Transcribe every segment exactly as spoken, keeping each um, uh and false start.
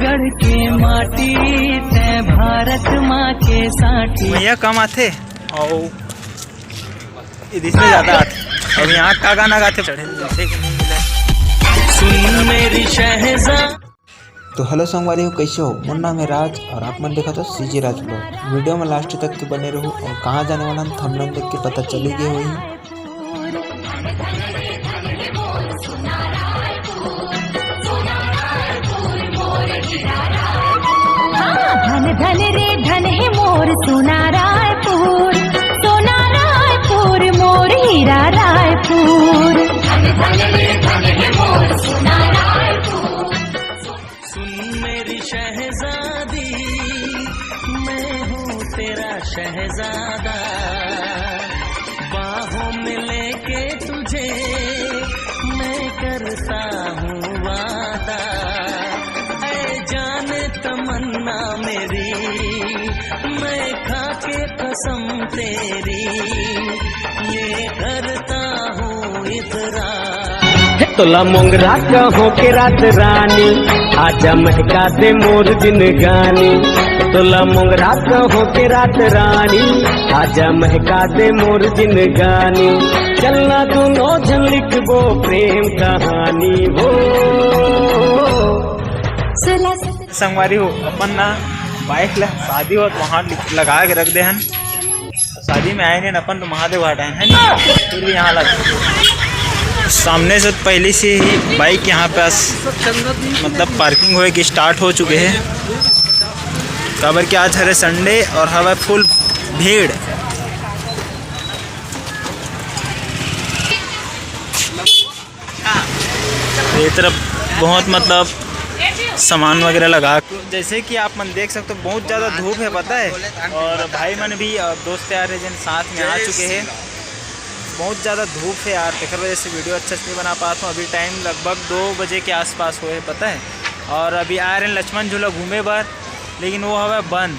गढ़ के माटी, तै भारत माँ के साटी। भैया कम आथे और इधर से ज्यादा आथे। अब यहाँ का गाना गाथे, चढ़े जैसे कि नहीं मिला। सुन मेरी शहजा। तो हेलो संगवारी हो, कैसे हो? मोर नाम है राज और आप मन देखत हो सीजे राज ब्लॉग। वीडियो में लास्ट तक के बने रहू और कहाँ जाने वाला हम थंबनेल देख के पता चली गए होई। हाँ, धन धन रे धन हे मोर सोना रायपुर, सोना रायपुर मोर हीरा रायपुर। धन धन रे धन हे मोर सोना रायपुर। सुन मेरी शहजादी, मैं हूँ तेरा शहजादा। बाहों में लेके तुझे मैं करता हूँ वादा। ऐ जान तमन्ना मेरी, मैं खा के कसम तेरी ये करता हूँ इकरार। तोला मोंगरा कहो के रात रानी, आजा महका दे मोर जिनगानी। तोला मोंगरा कहो के रात रानी, आजा महका दे मोर जिनगानी। चलना दोनों झन लिखबो प्रेम कहानी वो। संगवारी हो, अपन ना बाइक ला शादी होत वहाँ लगा के रख दे हन। शादी में आए नहीं अपन तो महादेव घाट आए हैं, फिर भी यहाँ लगा। सामने से पहले से ही बाइक यहाँ पास मतलब पार्किंग होए के स्टार्ट हो चुके हैं, काबर कि आज हरे संडे और हवा फुल भीड़। ये तरफ बहुत मतलब सामान वगैरह लगा, जैसे कि आप मन देख सकते हो बहुत ज़्यादा धूप है, पता है। और भाई मन भी और दोस्त यार है जिन साथ में आ चुके हैं। बहुत ज़्यादा धूप है यार, तेकर वजह से वीडियो अच्छा से नहीं बना पाता हूँ। अभी टाइम लगभग दो बजे के आसपास हुए, पता है। और अभी आ रहे हैं लक्ष्मण झूला घूमे बर, लेकिन वो हवा बंद।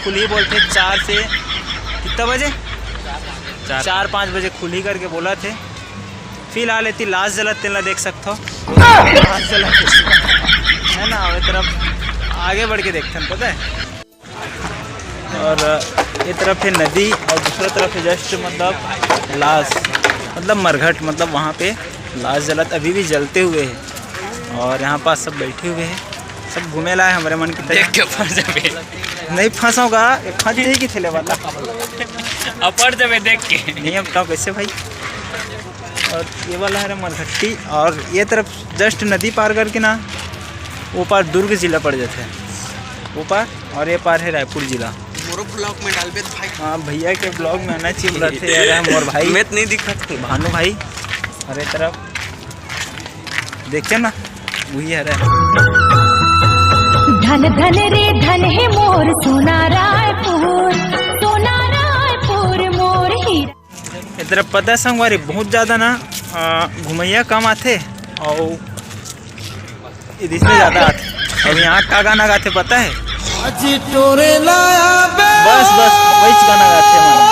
खुली बोलते चार से कितना बजे, चार पाँच बजे खुली करके बोला थे। फिलहाल इतनी लाश जलत तेला देख सकते हो। लाश जलत है ना। और तरफ आगे बढ़ के देखते हैं, पता है। और ये तरफ है नदी और दूसरा तरफ है जस्ट मतलब लाश, मतलब मरघट, मतलब वहाँ पे लाश जलत अभी भी जलते हुए है। और यहाँ पास सब बैठे हुए हैं, सब घूमे ला है हमारे मन की तरह। देख के फंस जाबे। नहीं फंसाऊंगा, ये फंस जाएगी थैले वाला। अपड़ जाबे देख के। नहीं, अब बताओ कैसे भाई। और ये वाला है मरघट्टी, और ये तरफ जस्ट नदी पार करके ना वो पार दुर्ग जिला पड़ जाता है वो पार, और ये पार है रायपुर जिला। मोरो ब्लॉग में डालबे तो भाई। हाँ, भैया के ब्लॉग में आना चाहिए रहते यार, हम और भाई। मैं तो नहीं दिखत हूँ। भानु भाई, और ये तरफ देखते ना, वही है रे। धन धन रे धन हे मोर सोना रायपुर, सोना रायपुर मोर हीरा। ए तरफ पता है संगवारी, बहुत ज़्यादा ना, आ, घुमैया कम आथे और इधर से ज़्यादा आथे। अब यहाँ का गाना गाथे पता है? आज टोरे लाया बे। बस, बस, वही गाना गाथे हमारा।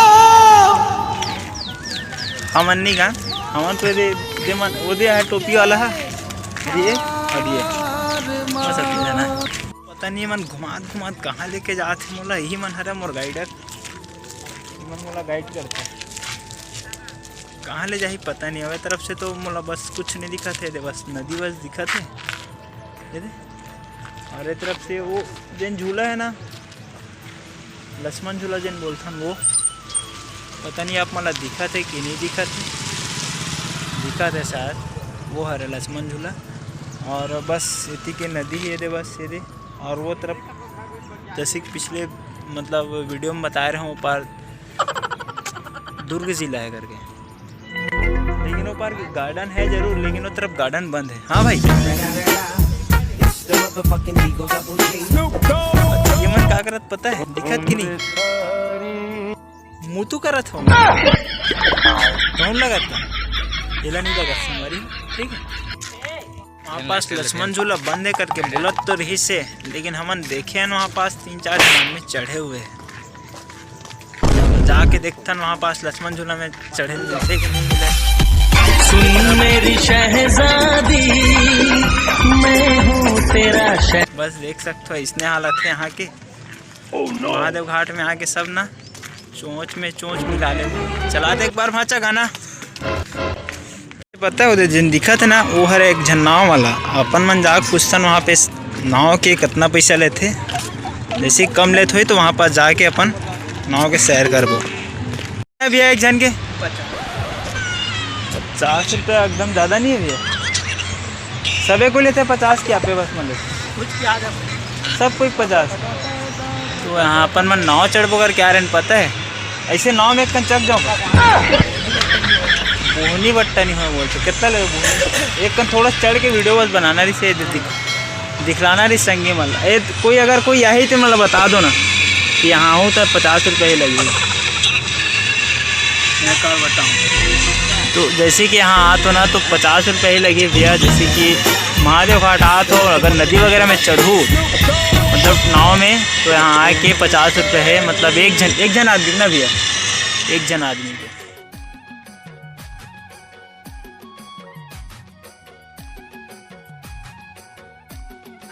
हमन नहीं गा, हमन तो दे, दे मन, वो दे है टोपी वाला है। ये, और ये। बस अतने जाना है। पता नहीं मन घुमात घुमात कहाँ लेके जात हे मोला, यही मन हरे मोर गाइडर। मन मोला गाइड करता है। कहाँ ले जाही पता नहीं। हवे तरफ से तो मोला बस कुछ नहीं दिखत है, दे बस नदी बस दिखत है। ये दे। और ये तरफ से वो जेन झूला है ना, लक्ष्मण झूला जेन बोलथन वो, पता नहीं आप मन ला दिखत है कि नहीं दिखत है, दिखत है शायद, वो हरे लक्ष्मण झूला। और बस इतनी के नदी है दे, बस ये दे। और वो तरफ जैसे कि पिछले मतलब वीडियो में बताए रहे हूँ, वो पार दुर्ग जिला है करके, लेकिन वो पार गार्डन है जरूर, लेकिन वो तरफ गार्डन बंद है। हाँ भाई, ये मन का करत पता है, दिखत कि नहीं? मुतु करत हो, कौन लगत का? एला नहीं लगत संगवारी, ठीक है। वहाँ पास लक्ष्मण झूला बंद है करके बोलत तो रही से, लेकिन हमन देखे हैं वहाँ पास तीन चार जन आदमी चढ़े हुए हैं। तो जाके देखथन वहाँ पास लक्ष्मण झूला में चढ़े मिलथे कि नहीं मिले। सुन मेरी शहजादी, मैं हूँ तेरा शह- बस देख सकते हो, इसने हालत है यहाँ के। महादेव घाट में आके सब ना चोंच में चोंच मिला ले। चला दे एक बार भांचा गाना। पता है, उधर जिन दिखत है ना, वो हर एक झन नाव वाला। अपन मन जाके पूछतन वहाँ पे नाव के कितना पैसा लेते। जैसे कम लेते हुई तो वहाँ पास जाके अपन नाव के सैर करबो। भैया, एक झन के पचास रुपया एकदम ज़्यादा नहीं है भैया? सबे को लेते हैं पचास के, आप बस मतलब कुछ क्या सब कोई पचास। तो यहाँ अपन मन नाव चढ़बो कर क्या रहन पता है, ऐसे नाव में एक कन चढ़ जाऊँ। बोहनी बट्टा नहीं हो बोलते, कितना ले बोहनी? एक कन थोड़ा चढ़ के वीडियो बस बनाना रही से दिख दिखलाना रही संगी मन ला। ए, कोई अगर कोई यही तो मतलब बता दो ना कि यहाँ हूँ तो पचास रुपये ही लगी। मैं का बताऊँ? तो जैसे कि यहाँ आत हो ना तो पचास रुपये ही लगी भैया। जैसे कि महादेव घाट आत हो, अगर नदी वगैरह में चढ़ू मतलब नाव में, तो यहाँ आके पचास रुपये है, मतलब एक जन, एक जन आदमी ना भैया, एक जन आदमी के।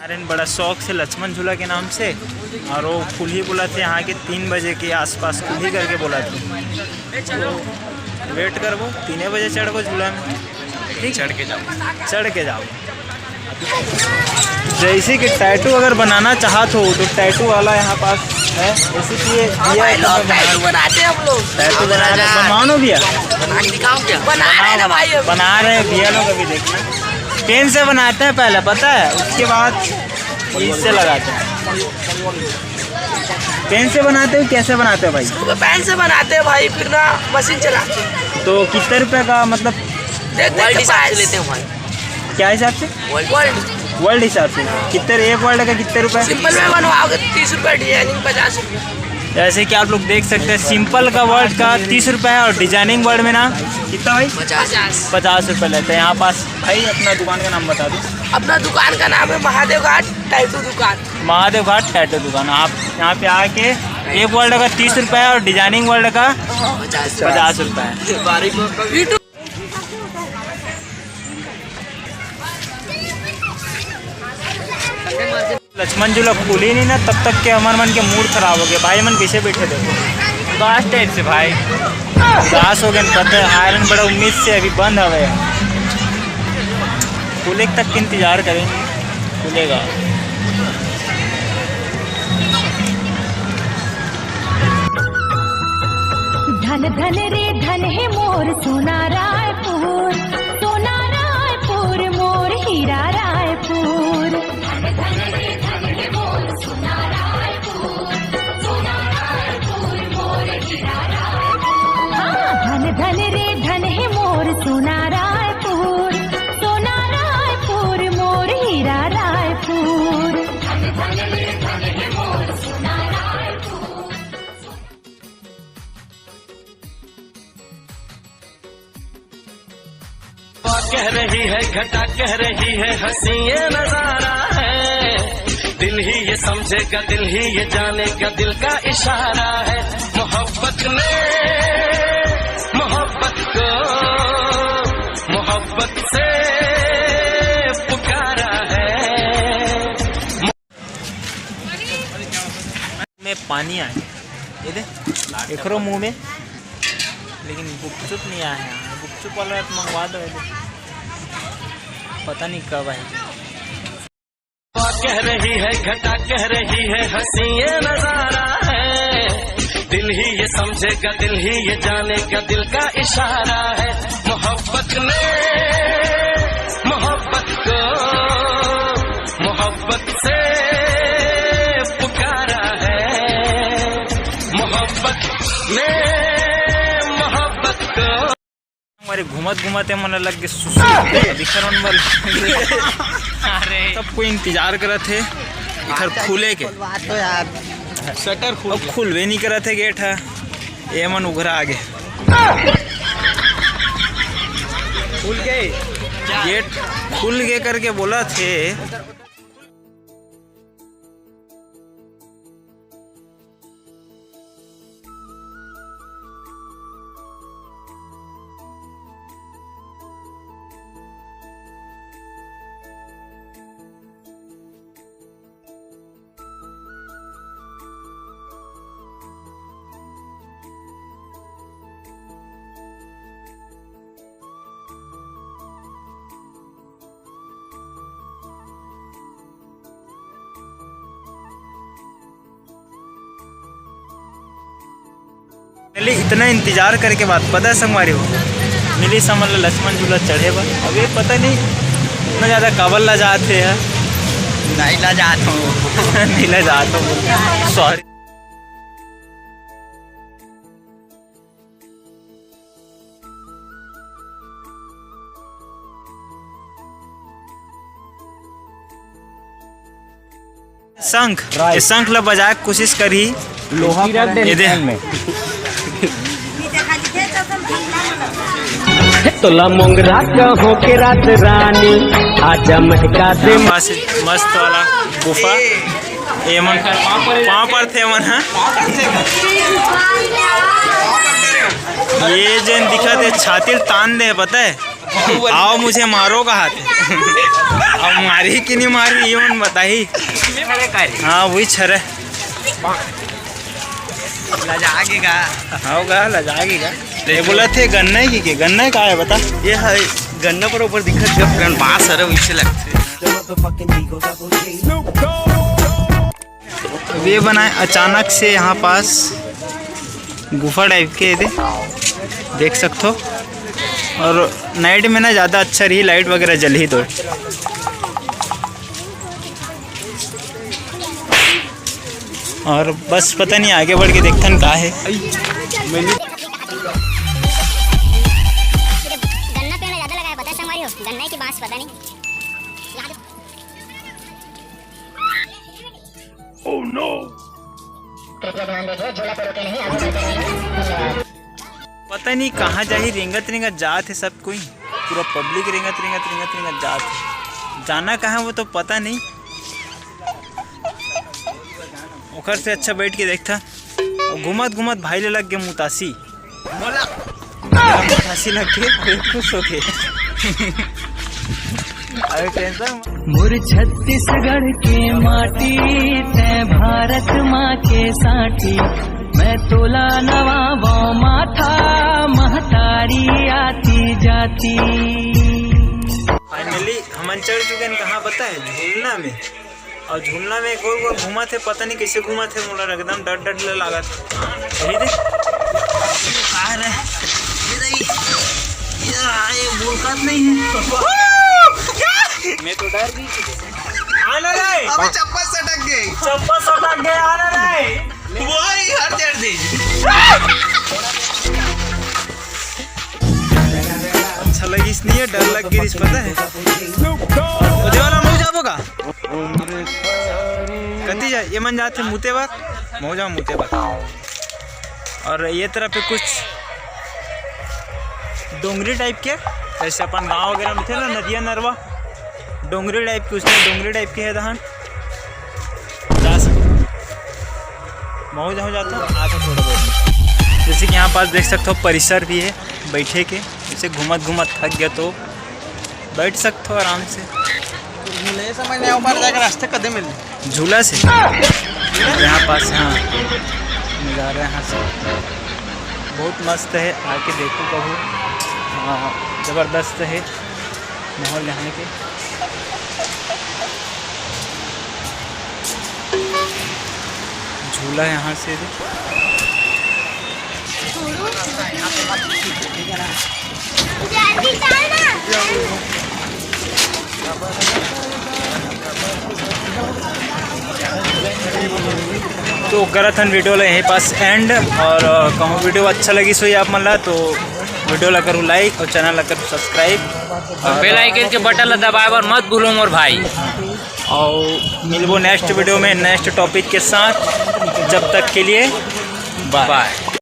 अरे बड़ा शौक से लक्ष्मण झूला के नाम से, और वो खुली बोला थे यहाँ के तीन बजे के आसपास खुली करके बोला थे। वेट करबो, तीने बजे चढ़बो झूला में। ठीक, चढ़ के जाओ। चढ़ के जाओ। जैसे कि टैटू अगर बनाना चाहत हो तो टैटू वाला यहाँ पास है। जैसे कि ये भैया लोग टैटू बनाते हैं हम लोग। टैटू बना रहे, बनवाओ ना भैया। बना के दिखाओ क्या? बना रहे हैं ना भाई अभी। बना रहे हैं भैया लोग, अभी देखना। पेन से बनाते हैं पहले, पता है, उसके बाद इससे लगाते हैं। पेन से बनाते हो, कैसे बनाते हो भाई? इसको पेन से बनाते हैं भाई, फिर ना मशीन चलाते हैं। तो कितने रुपए का, मतलब? देख, देख वर्ल्ड के हिसाब से प्राइस। लेते हैं भाई। क्या हिसाब से? वर्ल्ड। वर्ल्ड। वर्ल्ड हिसाब से। कितने, एक वर्ल्ड का कितने रुपए? सिंपल में बनवाओगे तो तीस रुपए, डिजाइनिंग पचास रुपए। जैसे कि आप लोग देख सकते हैं, सिंपल का वर्ल्ड का तीस रुपए है और डिजाइनिंग वर्ल्ड में ना कितना भाई? पचास। पचास रुपए लेते हैं। यहाँ पास भाई अपना दुकान का नाम बता दो। अपना दुकान का नाम है महादेव घाट टैटू दुकान। महादेव घाट टैटू दुकान। आप यहाँ पे आके एक वर्ल्ड का तीस रुपए है और डिजाइनिंग वर्ल्ड का पचास। पचास रुपए है। YouTube। लक्ष्मण झूला खुली नहीं ना, तब तक के हमर मन के मूड खराब हो गया। भाई मन कैसे बैठे देखो, उदास टाइप से भाई, उदास हो गए। पता है, आयरन बड़ा उम्मीद से अभी बंद हवे, खुले तक के इंतजार करेंगे, खुलेगा। धन धन रे धन हे मोर सोना रायपुर, सोना रायपुर मोर हीरा रायपुर। धन धन रे धन हे मोर सोना रायपुर, सोना रायपुर मोर हीरा रायपुर। हाँ, धन धन रे धन हे मोर सोना रायपुर, सोना रायपुर मोर हीरा रायपुर। धन धन रे धन हे मोर सोना रायपुर। कह रही है घटा, कह रही है हंसी, ये नजारा है। दिल ही ये समझेगा, दिल ही ये जानेगा, दिल का इशारा है। मोहब्बत ने मोहब्बत को मोहब्बत से पुकारा है। में पानी आए, ये दे, एकरो मुंह में, लेकिन गुपचुप नहीं आया है। गुपचुप वाला तो मंगवा दो, ये दे। पता नहीं कब आएगी। कह रही है घटा, कह रही है हंसी, ये नजारा है। दिल ही ये समझेगा, दिल ही ये जानेगा, दिल का इशारा है। मोहब्बत ने मोहब्बत को मोहब्बत से पुकारा है। मोहब्बत ने मोहब्बत को। हमारे घूमत घूमत मन लग गए सुसु। अभी करोन बल। अरे। सब कोई इंतजार करत हे इधर खुले के। बात तो यार, शटर खुल अब खुलवे नहीं करत हे गेट ह। ये मन उघरा आगे। खुल गए। गेट खुल गए करके बोलत हे। चलिए, इतना इंतजार करके बाद पता है संगवारी हो, मिली समझ लो लक्ष्मण झूला चढ़े बर। अब ये पता नहीं इतना ज़्यादा काबर लजात हे यार। नहीं लजात हो। नहीं लजात हो, सॉरी। शंख, ये शंख ला बजाए के कोशिश करही। लोहा ये दे। में। तोला मोंगरा कहो के रात रानी, आजा महका दे। यहाँ पास मस्त वाला गुफा। ये मन पाँव पर थे मन, हाँ। ये जेन दिखत हे छाती ल तान दे, पता है? आओ मुझे मारो कहाथे। अब मारी कि नहीं मारी, ये मन बताही। हाँ, वही छरे। लजा के गा। हाँ, गा, लजा के गा। ये बोलथे गन्ना ही कि के? गन्ना ही का है, बता। ये है गन्ना पर ऊपर दिखत जब गन बांस हरे वैसे लगथे। अब ये बनाए अचानक से यहाँ पास गुफा टाइप के, ये दे, देख सकथो। और नाइट में ना ज़्यादा अच्छा रही, लाइट वगैरह जलही तो। और बस पता नहीं आगे बढ़ के देखथन का है। गन्ना पेड़ ज़्यादा लगाए, पता है संगवारी हो, गन्ना की बांस पता नहीं। पता नहीं कहाँ जाही, रेंगत रेंगत जात हे सब कोई, पूरा पब्लिक रेंगत रेंगत रेंगत रेंगत जात हे। जाना कहाँ वो तो पता नहीं। ओकर से अच्छा बैठ के देखता। और घूमत घूमत भाई ले लग गए मुतासी। बोला। मुतासी लग के फिर खुश हो गए। अरे टेंशन। मोर छत्तीसगढ़ के माटी, तै भारत माँ के साटी, मैं तोला नवावो माथा, महतारी आती जाती। फाइनली हमन चढ़ चुके हैं, कहाँ पता है, झूलना में। और झूलना में गोल गोल घूमत हे, पता नहीं कैसे घूमत हे, मोला एकदम डर डर ले लागत हे। यही दे। आ रहा है। ये रही। ये रहा, ये मुलाकात नहीं है। मैं तो डर गई थी। आना रे। अबे चप्पल सटक गई। चप्पल सटक गई, आना रे। वही हर चढ़ दी। अच्छा लगिस नहीं है, डर लग गई, पता है। वो देवाला मुँह जाबो का? कति जा, ये मन जाथे मुते बर, महूँ जाहूँ मुते बर। और ये तरफ पे कुछ डोंगरी टाइप के, जैसे अपन गाँव वगैरह में थे ना, नदिया नरवा, डोंगरी टाइप के, उसमें डोंगरी टाइप के है दहन। जा सकते हो। महूँ जाहूँ जाता हूँ, आता थोड़ा बहुत। जैसे कि यहाँ पास देख सकते हो, परिसर भी है बैठे के, जैसे घूमत घूमत थक गया तो बैठ सकते हो आराम से। झूले समझ नहीं, ऊपर जाकर रास्ते कदे मिले। झूला से यहाँ पास, हाँ, नज़ारा यहाँ से बहुत मस्त है, आके देखो कभू। हाँ, ज़बरदस्त है माहौल यहाँ के। झूला यहाँ से भी। तो करत हन वीडियो ला यहीं पास एंड। और, अ, कहूँ वीडियो अच्छा लगिस होही आप मन ला तो वीडियो ला करू लाइक और चैनल ला करू सब्सक्राइब। और बेल आइकन के बटन ला दबाए बर मत भूलो मोर भाई। और मिलबो नेक्स्ट वीडियो में नेक्स्ट टॉपिक के साथ। जब तक के लिए बाय। बाय।